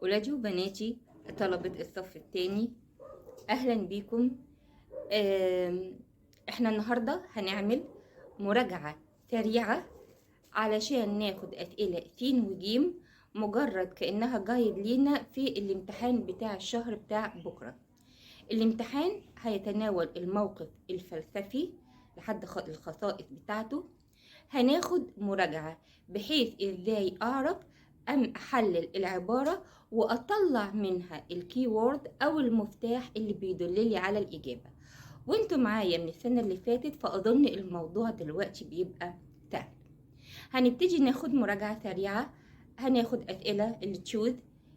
ولادي وبناتي طلبة الصف الثاني، أهلا بيكم. احنا النهاردة هنعمل مراجعة سريعة علشان ناخد أسئلة سين وجيم، مجرد كأنها guide لينا في الامتحان بتاع الشهر بتاع بكرة. الامتحان هيتناول الموقف الفلسفي لحد الخصائص بتاعته. هناخد مراجعة بحيث ازاي اعرف احلل العبارة واطلع منها ال keyword او المفتاح اللي بيدللي على الاجابة. وانتوا معايا من السنة اللي فاتت، فاظن الموضوع دلوقتي بيبقى سهل. هنبتدي ناخد مراجعة سريعة. هناخد اسئلة ال choose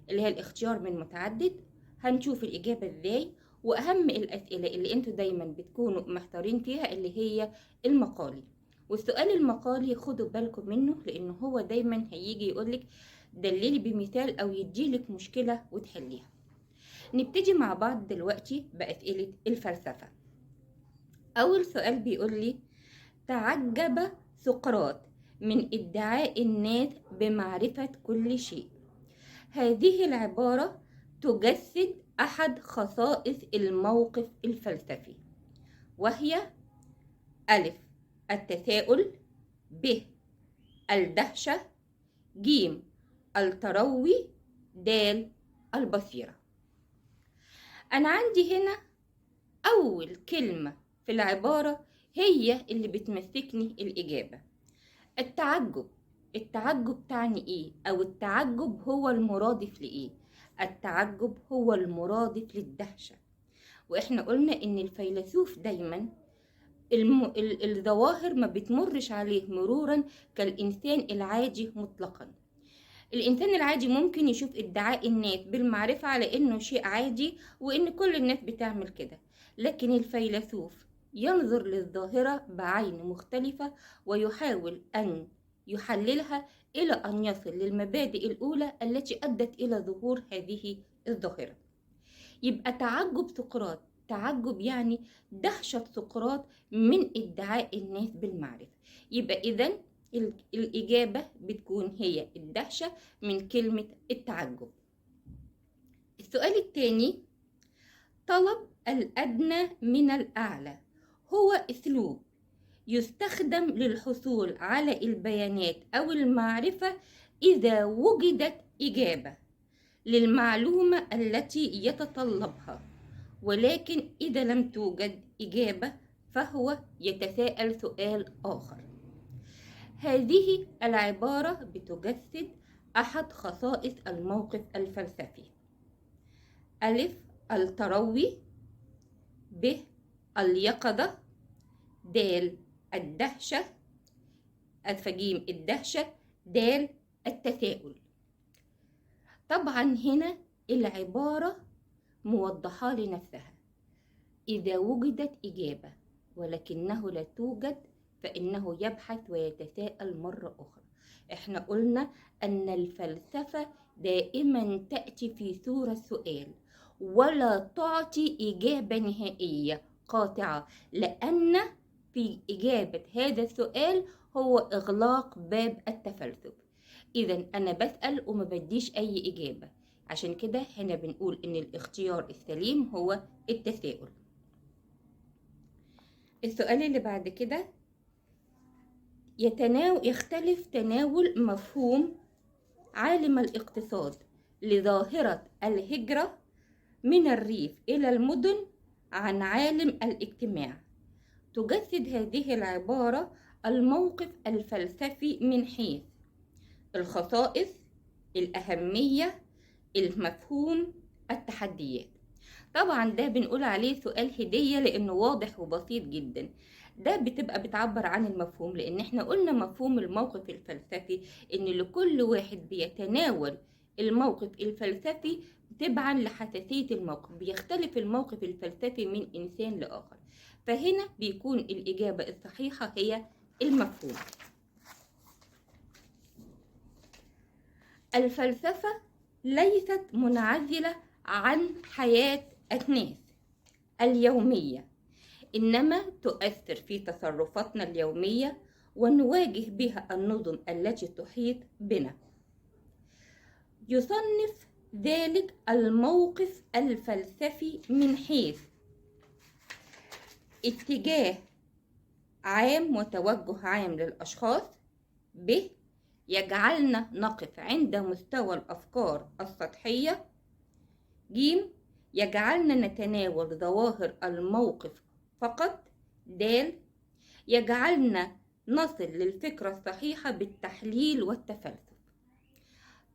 اللي هي الاختيار من متعدد، هنشوف الاجابة ازاي، واهم الاسئلة اللي انتوا دايما بتكونوا محتارين فيها اللي هي المقالي. والسؤال المقالي خدوا بالكم منه، لان هو دايما هيجي يقولك دللي بمثال او يديلك مشكلة وتحليها. نبتدي مع بعض دلوقتي بأسئلة الفلسفة. اول سؤال بيقول لي: تعجب سقراط من ادعاء الناس بمعرفة كل شيء. هذه العبارة تجسد أحد خصائص الموقف الفلسفي، وهي: ألف التساؤل، ب الدهشة، جيم التروي، د البصيرة. أنا عندي هنا أول كلمة في العبارة هي اللي بتمسكني الإجابة، التعجب. التعجب تعني إيه؟ أو التعجب هو المرادف لإيه؟ التعجب هو المرادف للدهشة. وإحنا قلنا إن الفيلسوف دايما الظواهر ما بتمرش عليه مرورا كالإنسان العادي مطلقا. الإنسان العادي ممكن يشوف ادعاء الناس بالمعرفة على إنه شيء عادي وإن كل الناس بتعمل كده، لكن الفيلسوف ينظر للظاهرة بعين مختلفة ويحاول أن يحللها إلى أن يصل للمبادئ الأولى التي أدت إلى ظهور هذه الظاهرة. يبقى تعجب سقراط، تعجب يعني دهشة سقراط من ادعاء الناس بالمعرفة. يبقى إذن الإجابة بتكون هي الدهشة من كلمة التعجب. السؤال الثاني: طلب الأدنى من الأعلى هو أسلوب يستخدم للحصول على البيانات أو المعرفة إذا وجدت إجابة للمعلومة التي يتطلبها، ولكن إذا لم توجد إجابة فهو يتساءل سؤال آخر. هذه العبارة بتجسد أحد خصائص الموقف الفلسفي: ألف التروي، ب اليقظة، د الدهشة، الفجيم الدهشة، د التساؤل. طبعا هنا العبارة موضحة لنفسها، إذا وجدت إجابة ولكنه لا توجد فإنه يبحث ويتساءل مرة أخرى. إحنا قلنا أن الفلسفة دائما تأتي في صورة سؤال ولا تعطي إجابة نهائية قاطعة، لأن في إجابة هذا السؤال هو إغلاق باب التفلسف. إذا أنا بسأل وما بديش أي إجابة، عشان كده هنا بنقول إن الاختيار السليم هو التساؤل. السؤال اللي بعد كده: يختلف تناول مفهوم عالم الاقتصاد لظاهرة الهجرة من الريف إلى المدن عن عالم الاجتماع. تجسد هذه العبارة الموقف الفلسفي من حيث الخصائص، الأهمية، المفهوم، التحديات. طبعا ده بنقول عليه سؤال هدية لأنه واضح وبسيط جدا. ده بتبقى بتعبر عن المفهوم، لأن احنا قلنا مفهوم الموقف الفلسفي إن لكل واحد بيتناول الموقف الفلسفي تبعا لحساسية الموقف، بيختلف الموقف الفلسفي من إنسان لآخر. فهنا بيكون الإجابة الصحيحة هي المفهوم. الفلسفة ليست منعزلة عن حياة الناس اليومية، إنما تؤثر في تصرفاتنا اليومية ونواجه بها النظم التي تحيط بنا. يصنف ذلك الموقف الفلسفي من حيث اتجاه عام وتوجه عام للأشخاص، ب يجعلنا نقف عند مستوى الأفكار السطحية، ج يجعلنا نتناول ظواهر الموقف فقط، د يجعلنا نصل للفكرة الصحيحة بالتحليل والتفلسف.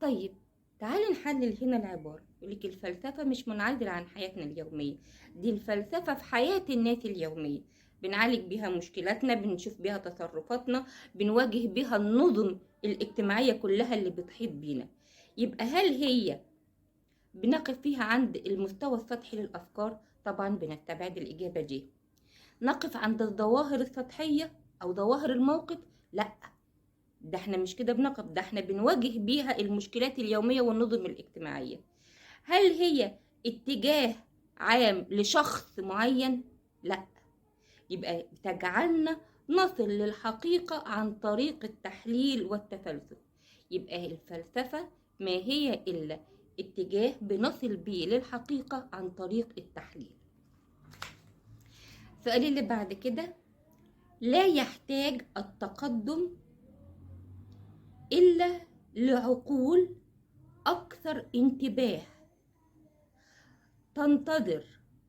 طيب تعالي نحلل هنا العبارة. يقولك الفلسفة مش منعزلة عن حياتنا اليومية، دي الفلسفة في حياة الناس اليومية، بنعالج بيها مشكلاتنا، بنشوف بيها تصرفاتنا، بنواجه بيها النظم الاجتماعية كلها اللي بتحيط بينا. يبقى هل هي بنقف فيها عند المستوى السطحي للأفكار؟ طبعا بنستبعد الإجابة دي. نقف عند الظواهر السطحية أو ظواهر الموقف؟ لا، ده احنا مش كده بنقف، ده احنا بنواجه بيها المشكلات اليومية والنظم الاجتماعية. هل هي اتجاه عام لشخص معين؟ لا، يبقى تجعلنا نصل للحقيقة عن طريق التحليل والتفلسف. يبقى الفلسفة ما هي إلا اتجاه بنصل بيه للحقيقة عن طريق التحليل. السؤال اللي بعد كده، لا يحتاج التقدم إلا لعقول أكثر انتباه تنتظر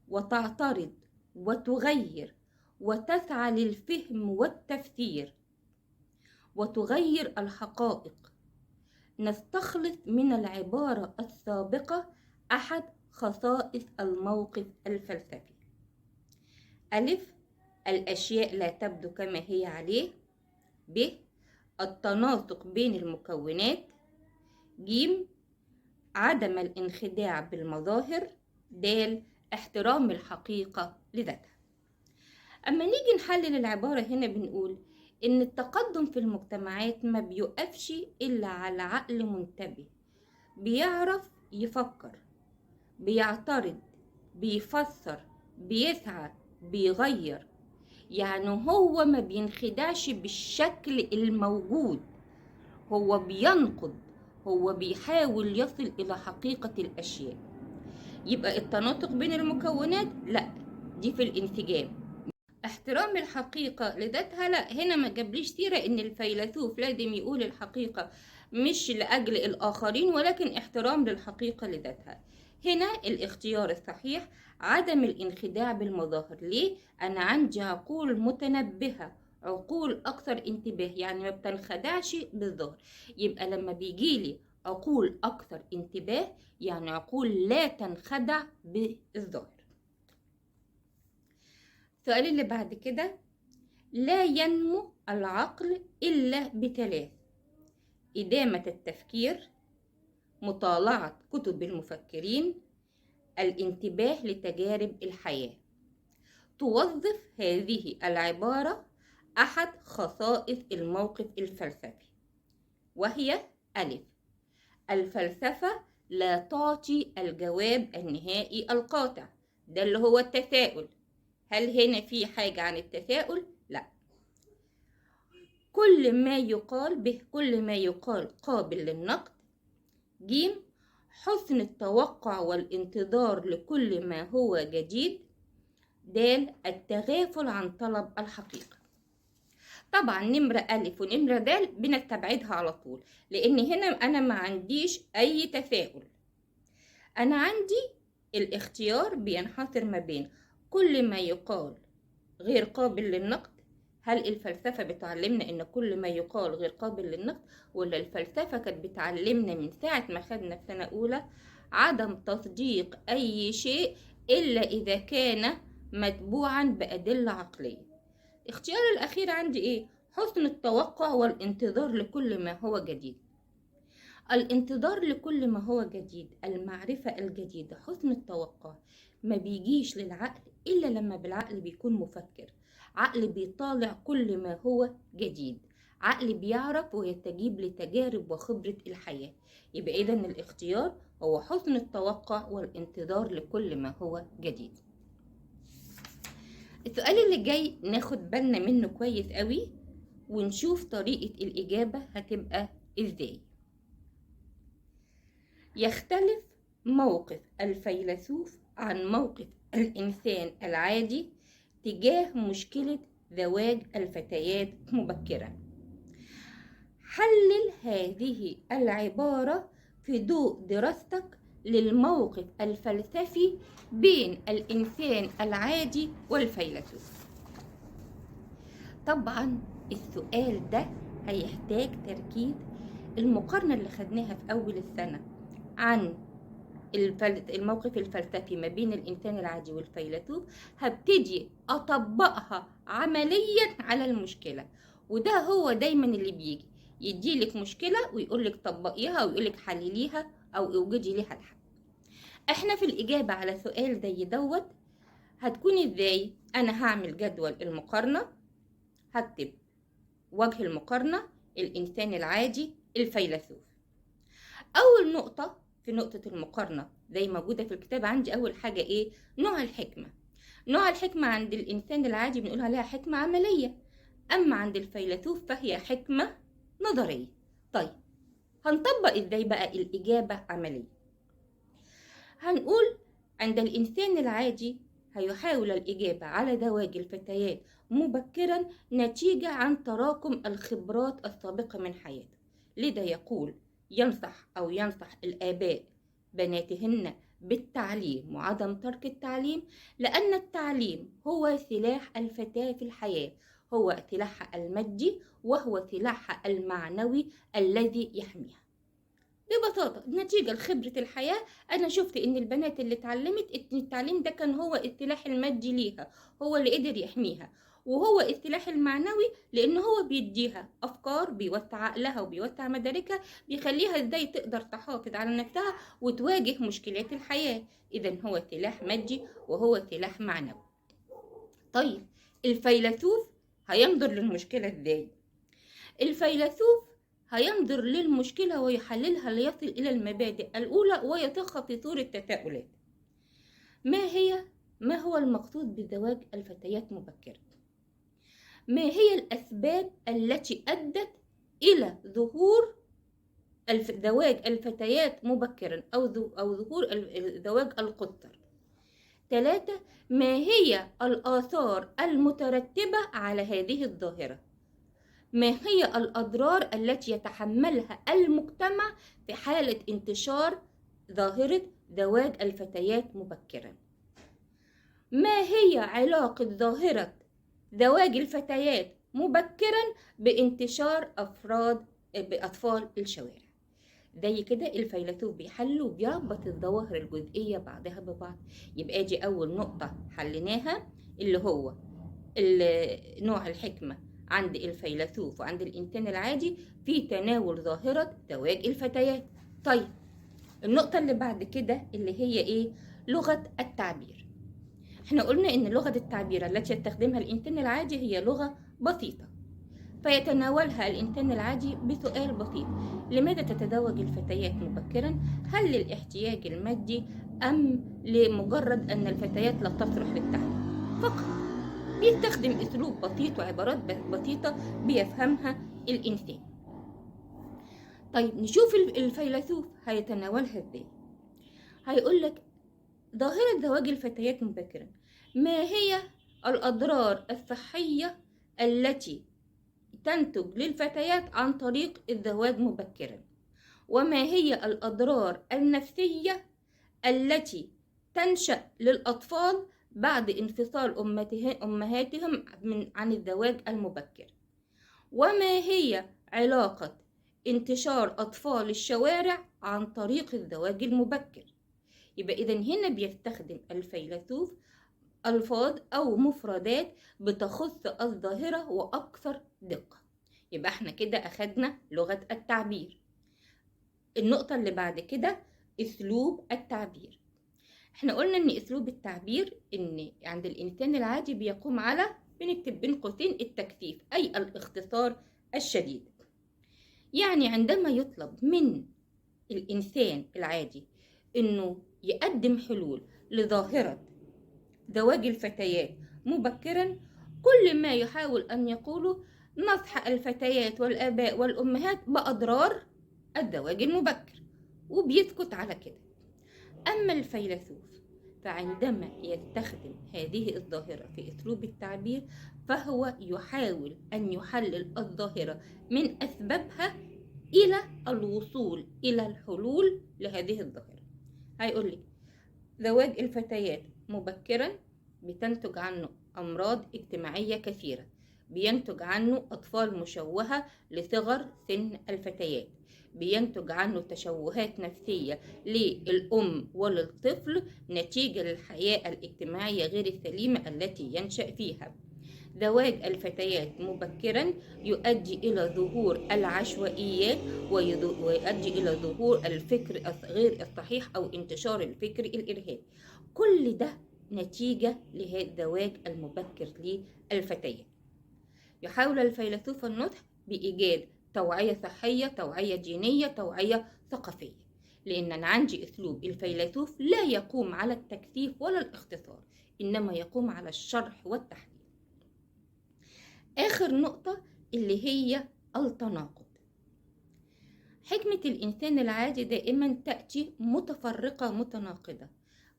وتعترض وتغير وتسعى للفهم والتفسير وتغير الحقائق. نستخلص من العبارة السابقة أحد خصائص الموقف الفلسفي. ألف، الأشياء لا تبدو كما هي عليه. ب، التناسق بين المكونات. ج، عدم الانخداع بالمظاهر. د، احترام الحقيقة لذاتها. أما نيجي نحلل العبارة هنا بنقول إن التقدم في المجتمعات ما بيقفش إلا على عقل منتبه، بيعرف يفكر، بيعترض، بيفسر، بيسعى، بيغير. يعني هو ما بينخدعش بالشكل الموجود، هو بينقد، هو بيحاول يصل إلى حقيقة الأشياء. يبقى التناطق بين المكونات لا، دي في الانسجام. احترام الحقيقة لذاتها لا، هنا ما جابليش سيرة ان الفيلسوف لازم يقول الحقيقة مش لأجل الآخرين، ولكن احترام للحقيقة لذاتها. هنا الاختيار الصحيح عدم الانخداع بالمظاهر. ليه؟ أنا عندي عقول متنبهة، عقول أكثر انتباه، يعني ما بتنخدعش بالظاهر. يبقى لما بيجيلي عقول أكثر انتباه يعني عقول لا تنخدع بالظاهر. السؤال اللي بعد كده، لا ينمو العقل إلا بثلاث: إدامة التفكير، مطالعة كتب المفكرين، الانتباه لتجارب الحياة. توظف هذه العبارة أحد خصائص الموقف الفلسفي، وهي ألف، الفلسفة لا تعطي الجواب النهائي القاطع، ده اللي هو التساؤل. هل هنا في حاجة عن التساؤل؟ لا. كل ما يقال به، كل ما يقال قابل للنقد. جيم، حسن التوقع والانتظار لكل ما هو جديد. دال، التغافل عن طلب الحقيقة. طبعا نمرة ألف ونمرة دال بنستبعدها على طول، لأن هنا أنا ما عنديش أي تساؤل. أنا عندي الاختيار بينحصر ما بين كل ما يقال غير قابل للنقد. هل الفلسفة بتعلمنا إن كل ما يقال غير قابل للنقد، ولا الفلسفة كانت بتعلمنا من ساعة ما خدنا في سنة أولى عدم تصديق أي شيء إلا إذا كان متبوعا بأدلة عقلية؟ الاختيار الأخير عندي إيه؟ حسن التوقع والانتظار لكل ما هو جديد. الانتظار لكل ما هو جديد، المعرفة الجديدة، حسن التوقع ما بيجيش للعقل إلا لما بالعقل بيكون مفكر، عقل بيطالع كل ما هو جديد، عقل بيعرف ويستجيب لتجارب وخبرة الحياة. يبقى إذن الاختيار هو حسن التوقع والانتظار لكل ما هو جديد. السؤال اللي جاي ناخد بالنا منه كويس قوي ونشوف طريقة الإجابة هتبقى إزاي. يختلف موقف الفيلسوف عن موقف الإنسان العادي تجاه مشكلة زواج الفتيات مبكرا. حلل هذه العبارة في ضوء دراستك للموقف الفلسفي بين الإنسان العادي والفيلسوف. طبعا السؤال ده هيحتاج تركيز. المقارنة اللي خدناها في أول السنة عن الموقف الفلسفي ما بين الإنسان العادي والفيلسوف هبتدي أطبقها عمليا على المشكلة، وده هو دايما اللي بيجي يديلك مشكلة ويقولك طبقيها ويقولك حلليها أو اوجدي ليها الحل. احنا في الإجابة على سؤال زي دوت هتكون ازاي؟ أنا هعمل جدول المقارنة، هكتب وجه المقارنة الإنسان العادي الفيلسوف. أول نقطة في نقطة المقارنة زي موجودة في الكتاب عندي، أول حاجة إيه؟ نوع الحكمة. نوع الحكمة عند الإنسان العادي بنقول عليها حكمة عملية، أما عند الفيلسوف فهي حكمة نظرية. طيب هنطبق إزاي بقى الإجابة عملية؟ هنقول عند الإنسان العادي هيحاول الإجابة على زواج الفتيات مبكرا نتيجة عن تراكم الخبرات السابقة من حياته، لذا يقول ينصح الآباء بناتهن بالتعليم وعدم ترك التعليم، لأن التعليم هو سلاح الفتاة في الحياة، هو سلاحها المادي وهو سلاحها المعنوي الذي يحميها. ببساطة نتيجة لخبرة الحياة أنا شفت إن البنات اللي اتعلمت إن التعليم ده كان هو السلاح المادي ليها، هو اللي قدر يحميها، وهو السلاح المعنوي لأن هو بيديها أفكار، بيوسع عقلها وبيوسع مداركها، بيخليها إزاي تقدر تحافظ على نفسها وتواجه مشكلات الحياة. إذن هو سلاح مادي وهو سلاح معنوي. طيب الفيلسوف هينظر للمشكلة إزاي؟ الفيلسوف هينظر للمشكلة ويحللها ليصل إلى المبادئ الأولى ويضخها في صورة تساؤلات. ما هو المقصود بزواج الفتيات مبكرا؟ ما هي الأسباب التي أدت إلى ظهور زواج الفتيات مبكرا أو ظهور زواج القصر؟ 3، ما هي الآثار المترتبة على هذه الظاهرة؟ ما هي الأضرار التي يتحملها المجتمع في حالة انتشار ظاهرة زواج الفتيات مبكرا؟ ما هي علاقة ظاهرة زواج الفتيات مبكرا بانتشار بأطفال الشوارع؟ زي كده الفيلسوف بيحل وبيربط الظواهر الجزئية بعضها ببعض. يبقى دي أول نقطة حليناها اللي هو نوع الحكمة عند الفيلسوف وعند الإنسان العادي في تناول ظاهرة زواج الفتيات. طيب النقطة اللي بعد كده اللي هي إيه؟ لغة التعبير. احنا قلنا إن لغة التعبير التي يستخدمها الإنسان العادي هي لغة بسيطة، فيتناولها الإنسان العادي بسؤال بسيط: لماذا تتزوج الفتيات مبكرا؟ هل للاحتياج المادي أم لمجرد أن الفتيات لا تصلح للتعليم فقط؟ بيستخدم أسلوب بسيط وعبارات بسيطة بيفهمها الإنسان. طيب نشوف الفيلسوف هيتناولها إزاي. هيقولك ظاهرة زواج الفتيات مبكرا، ما هي الأضرار الصحية التي تنتج للفتيات عن طريق الزواج مبكرا؟ وما هي الأضرار النفسية التي تنشأ للأطفال بعد انفصال أمهاتهم عن الزواج المبكر؟ وما هي علاقة انتشار أطفال الشوارع عن طريق الزواج المبكر؟ يبقى إذن هنا بيستخدم الفيلسوف ألفاظ أو مفردات بتخص الظاهرة وأكثر دقة. يبقى احنا كده أخدنا لغة التعبير. النقطة اللي بعد كده أسلوب التعبير. احنا قلنا إن أسلوب التعبير إن عند الإنسان العادي بيقوم على، بنكتب بين قوسين، التكثيف أي الاختصار الشديد. يعني عندما يطلب من الإنسان العادي إنه يقدم حلول لظاهرة زواج الفتيات مبكرا، كل ما يحاول أن يقوله نصح الفتيات والآباء والأمهات بأضرار الزواج المبكر، وبيسكت على كده. أما الفيلسوف فعندما يستخدم هذه الظاهرة في أسلوب التعبير فهو يحاول أن يحلل الظاهرة من أسبابها إلى الوصول إلى الحلول لهذه الظاهرة. هيقول لك زواج الفتيات مبكرا بتنتج عنه أمراض اجتماعية كثيرة، بينتج عنه أطفال مشوهة لصغر سن الفتيات، بينتج عنه تشوهات نفسية للأم وللطفل نتيجة للحياة الاجتماعية غير السليمة التي ينشأ فيها. زواج الفتيات مبكرا يؤدي إلى ظهور العشوائيات ويؤدي إلى ظهور الفكر غير الصحيح أو انتشار الفكر الإرهابي. كل ده نتيجة للزواج المبكر للفتيات. يحاول الفيلسوف النصح بإيجاد توعية صحية، توعية دينية، توعية ثقافية، لأن أنا عندي أسلوب الفيلسوف لا يقوم على التكثيف ولا الاختصار، إنما يقوم على الشرح والتحليل. آخر نقطة اللي هي التناقض. حكمة الإنسان العادي دائما تأتي متفرقة متناقضة.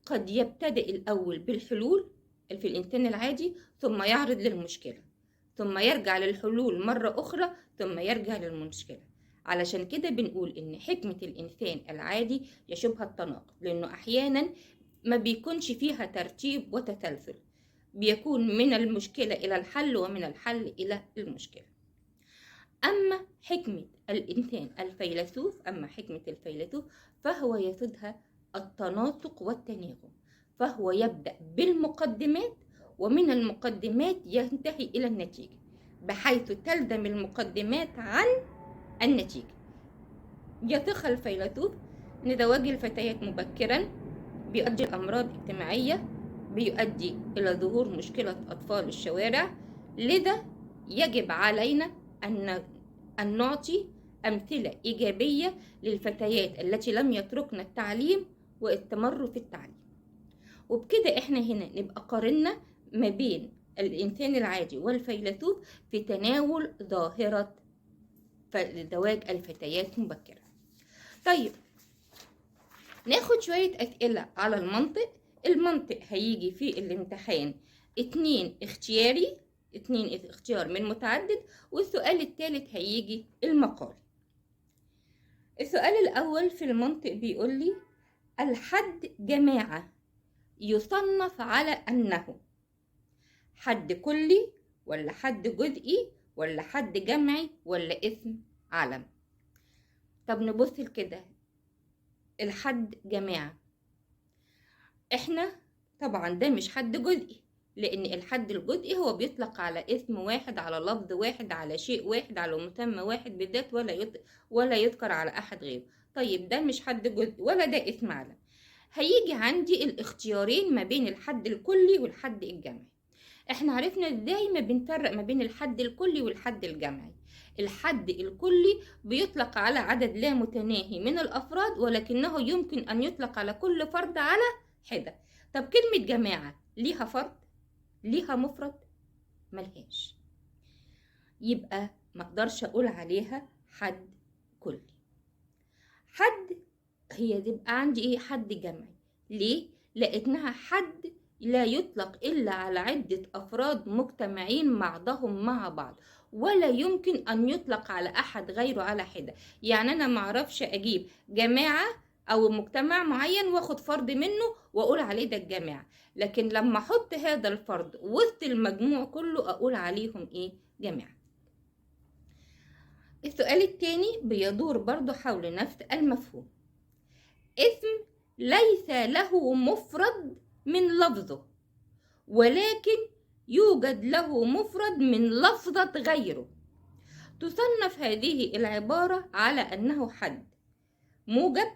قد يبتدئ الأول بالحلول في الإنسان العادي، ثم يعرض للمشكلة، ثم يرجع للحلول مرة أخرى، ثم يرجع للمشكلة. علشان كده بنقول إن حكمة الإنسان العادي يشبه التناقض، لأنه أحيانا ما بيكونش فيها ترتيب وتسلسل، بيكون من المشكلة إلى الحل ومن الحل إلى المشكلة. أما حكمة الإنسان الفيلسوف، أما حكمة الفيلسوف فهو يسودها التناسق والتناغم، فهو يبدأ بالمقدمات ومن المقدمات ينتهي إلى النتيجة، بحيث تلزم المقدمات عن النتيجة. يثق الفيلسوف أن زواج الفتيات مبكرا بيؤدي لأمراض اجتماعية، بيؤدي إلى ظهور مشكلة أطفال الشوارع، لذا يجب علينا أن نعطي أمثلة إيجابية للفتيات التي لم يتركن التعليم واستمروا في التعليم. وبكده إحنا هنا نبقى قارنا ما بين الإنسان العادي والفيلسوف في تناول ظاهرة زواج الفتيات مبكرا. طيب ناخد شوية أسئلة على المنطق. المنطق هيجي في الامتحان 2 اختياري، 2 اختيار من متعدد، والسؤال الثالث هيجي المقالي. السؤال الأول في المنطق بيقول لي الحد جماعة يصنف على أنه حد كلي ولا حد جزئي ولا حد جمعي ولا اسم علم. طب نبص لكده، الحد جماعة، احنا طبعا ده مش حد جزئي، لان الحد الجزئي هو بيطلق على اسم واحد، على لفظ واحد، على شيء واحد، على مسمى واحد بالذات، ولا يذكر على احد غيره. طيب ده مش حد جزئي ولا ده اسم علم. هيجي عندي الاختيارين ما بين الحد الكلي والحد الجمعي. احنا عرفنا ازاي ما بنفرق ما بين الحد الكلي والحد الجمعي. الحد الكلي بيطلق على عدد لا متناهي من الافراد، ولكنه يمكن ان يطلق على كل فرد على حدة. طب كلمة جماعة ليها فرد؟ ليها مفرد؟ ملهاش، يبقى ما اقدرش اقول عليها حد كلي. حد هي تبقى عندي ايه؟ حد جمعي. ليه؟ لانها حد لا يطلق الا على عدة افراد مجتمعين بعضهم مع بعض، ولا يمكن ان يطلق على احد غيره على حدة. يعني انا معرفش اجيب جماعة او مجتمع معين واخد فرد منه واقول عليه ده الجماعة، لكن لما احط هذا الفرد وسط المجموع كله اقول عليهم ايه؟ جماعة. السؤال التاني بيدور برضو حول نفس المفهوم. اسم ليس له مفرد من لفظه، ولكن يوجد له مفرد من لفظة غيره. تصنف هذه العبارة على أنه حد موجب،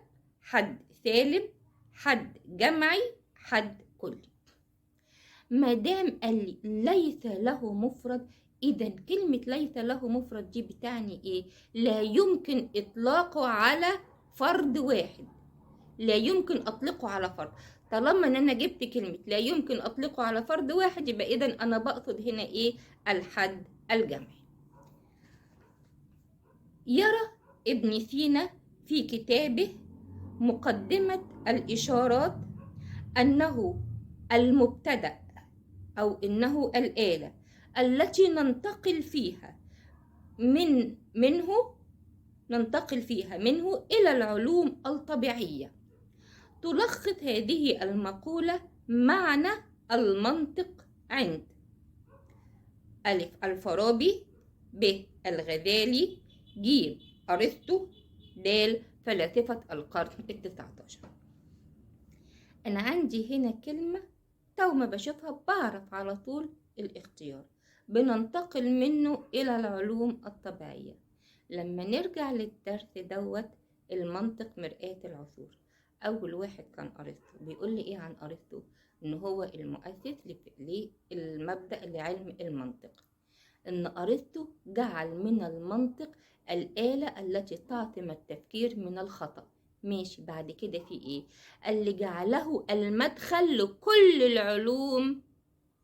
حد سالب، حد جمعي، حد كلي. ما دام قال لي ليس له مفرد، إذا كلمة ليس له مفرد دي بتعني إيه؟ لا يمكن إطلاقه على فرد واحد، لا يمكن أطلقه على فرد. طالما إن أنا جبت كلمة لا يمكن أطلقه على فرد واحد، يبقى إذا أنا بقصد هنا إيه؟ الحد الجمعي. يرى ابن سينا في كتابه مقدمة الإشارات أنه المبتدأ أو إنه الآلة التي ننتقل فيها منه ننتقل فيها منه إلى العلوم الطبيعية. تلخص هذه المقولة معنى المنطق عند ألف الفارابي، ب الغزالي، ج أرسطو، د فلاسفة القرن ال19. أنا عندي هنا كلمة تو ما بشوفها بعرف على طول الاختيار، بننتقل منه إلى العلوم الطبيعية. لما نرجع للدرس دوت المنطق مرآة العصور، أول واحد كان أرسطو. بيقول لي إيه عن أرسطو؟ إن هو المؤسس للمبدأ لعلم المنطق، إن أرسطو جعل من المنطق الآلة التي تعصم التفكير من الخطأ. ماشي، بعد كده في إيه؟ اللي جعله المدخل لكل العلوم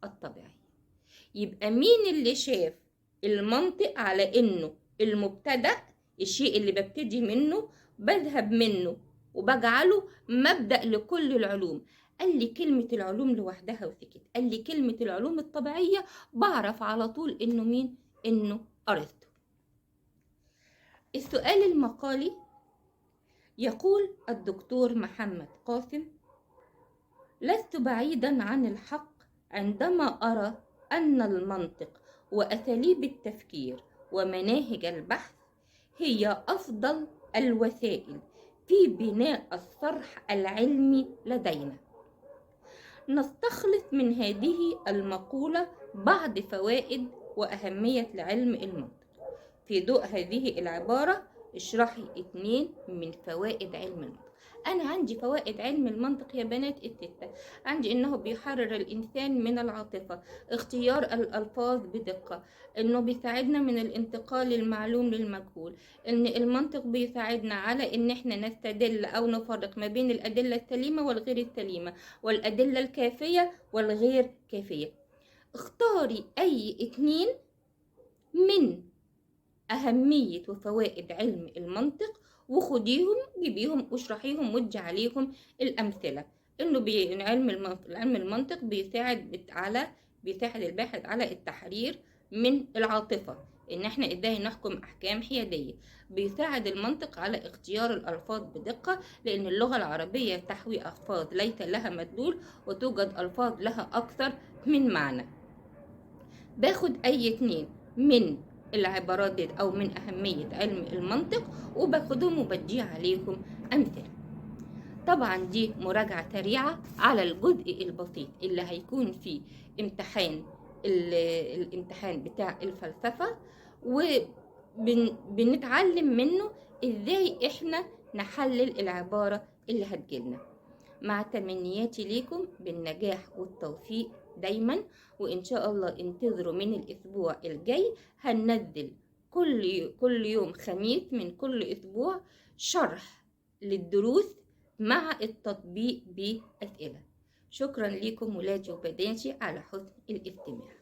الطبيعية. يبقى مين اللي شاف المنطق على إنه المبتدأ، الشيء اللي ببتدي منه بذهب منه وبجعله مبدأ لكل العلوم؟ قال لي كلمة العلوم لوحدها وسكت، قال لي كلمة العلوم الطبيعية بعرف على طول إنه مين؟ إنه أرسطو. السؤال المقالي يقول الدكتور محمد قاسم: لست بعيدا عن الحق عندما أرى أن المنطق وأساليب التفكير ومناهج البحث هي أفضل الوسائل في بناء الصرح العلمي لدينا. نستخلص من هذه المقولة بعض فوائد وأهمية لعلم المنطق. في ضوء هذه العبارة اشرحي 2 من فوائد علم المنطق. أنا عندي فوائد علم المنطق يا بنات الستة. عندي إنه بيحرر الإنسان من العاطفة، اختيار الألفاظ بدقة، إنه بيساعدنا من الانتقال المعلوم للمجهول، إن المنطق بيساعدنا على إن إحنا نستدل أو نفرق ما بين الأدلة السليمة والغير السليمة، والأدلة الكافية والغير كافية. اختاري أي 2 من أهمية وفوائد علم المنطق وخديهم، جيبيهم واشرحيهم وادي عليهم الأمثلة. إنه علم المنطق بيساعد الباحث على التحرير من العاطفة، إن إحنا إزاي نحكم أحكام حيادية. بيساعد المنطق على اختيار الألفاظ بدقة، لأن اللغة العربية تحوي ألفاظ ليس لها مدلول وتوجد ألفاظ لها أكثر من معنى. باخد أي 2 من العبارات دي أو من أهمية علم المنطق وباخدهم وبدي عليهم أمثلة. طبعا دي مراجعة سريعة على الجزء البسيط اللي هيكون في امتحان الامتحان بتاع الفلسفة، وبنتعلم منه ازاي احنا نحلل العبارة اللي هتجيلنا. مع تمنياتي ليكم بالنجاح والتوفيق دايما، وإن شاء الله انتظروا من الأسبوع الجاي هننزل كل يوم خميس من كل أسبوع شرح للدروس مع التطبيق بأسئلة. شكرا لكم ولادي وبناتي على حسن الاستماع.